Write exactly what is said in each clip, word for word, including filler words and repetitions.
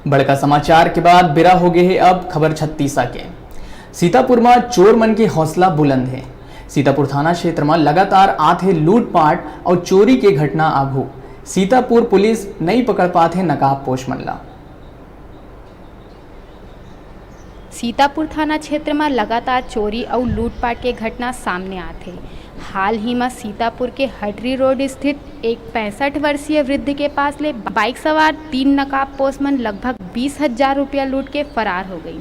बड़का समाचार के बाद बेरा हो गे हे अब खबर छत्तीसा के। सीतापुर म चोर मन के हौसला बुलंद हे। सीतापुर थाना क्षेत्र म लगातार आत हे लूटपाट अउ चोरी के घटना आघू। सीतापुर पुलिस नइ पकड़ पात हे नकाबपोश मन ला। सीतापुर थाना क्षेत्र म लगातार चोरी अउ लूटपाट के घटना सामने आत हे। हाल ही म सीतापुर के हटरी रोड स्थित एक पैंसठ वर्षीय वृद्ध के पास ले बाइक सवार तीन नकाबपोश मन लगभग बीस हजार रुपया लूट के फरार हो गई।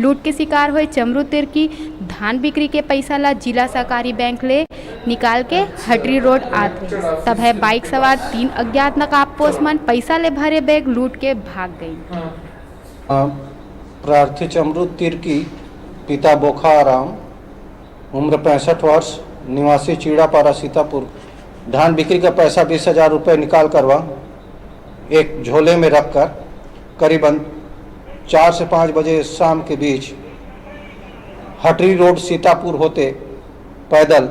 लूट के शिकार होए चमरू तिर्की धान बिक्री के पैसा ला जिला सहकारी बैंक ले निकाल के हटरी रोड आत रहिस। तभे बाइक सवार तीन अज्ञात नकाबपोश मन पैसा ले भरे बैग लूट के भाग गई। प्रार्थी चमरू तिर्की, पिता बोखा राम, उम्र पैंसठ वर्ष, निवासी चीड़ापारा सीतापुर, धान बिक्री का पैसा बीस हजार रुपये निकाल करवा एक झोले में रखकर करीबन चार से पाँच बजे शाम के बीच हटरी रोड सीतापुर होते पैदल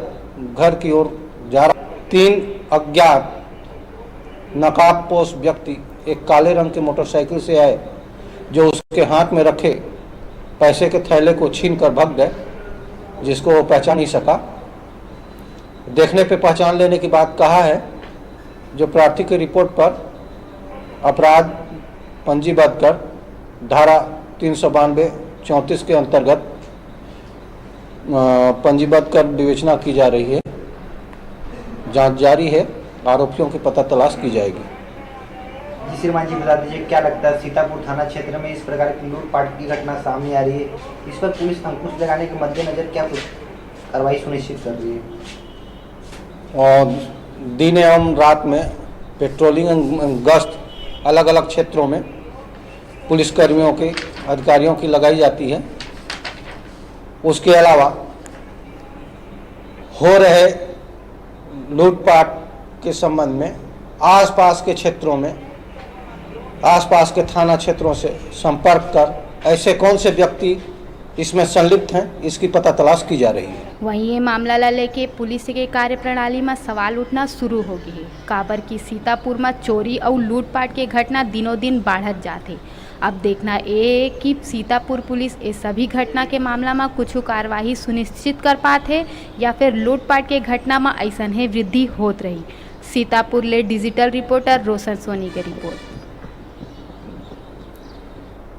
घर की ओर जा रहा। तीन अज्ञात नकाबपोश व्यक्ति एक काले रंग के मोटरसाइकिल से आए, जो उसके हाथ में रखे पैसे के थैले को छीन कर भाग गए, जिसको वो पहचान नहीं सका। देखने पे पहचान लेने की बात कहा है, जो प्रार्थी की रिपोर्ट पर अपराध पंजीबद्ध कर धारा तीन सौ बानवे चौंतीस के अंतर्गत, अ, पंजीबद्ध कर विवेचना की जा रही है। जांच जारी है, आरोपियों की पता तलाश की जाएगी। जी श्रीमान जी, बता दीजिए, क्या लगता है सीतापुर थाना क्षेत्र में इस प्रकार की लूटपाट की घटना सामने आ रही है, इस पर पुलिस अंकुश लगाने के मद्देनजर क्या कुछ कार्रवाई सुनिश्चित कर रही है? और दिन एवं रात में पेट्रोलिंग गश्त अलग-अलग क्षेत्रों में पुलिसकर्मियों के, अधिकारियों की लगाई जाती है। उसके अलावा हो रहे लूटपाट के संबंध में आसपास के क्षेत्रों में, आसपास के थाना क्षेत्रों से संपर्क कर ऐसे कौन से व्यक्ति इसमें संलिप्त हैं, इसकी पता तलाश की जा रही है। वहीं ये मामला ला लेके पुलिस के कार्यप्रणाली म सवाल उठना शुरू हो गए हे, काबर कि सीतापुर म चोरी अउ लूटपाट के घटना दिनों दिन बाढ़त जात हे। अब देखना ये हे कि सीतापुर पुलिस ये सभी घटना के मामला म कुछ कार्रवाई सुनिश्चित कर पात हे या फिर लूटपाट के घटना म ऐसन हे वृद्धि होत रही। सीतापुर ले डिजिटल रिपोर्टर रोशन सोनी के रिपोर्ट।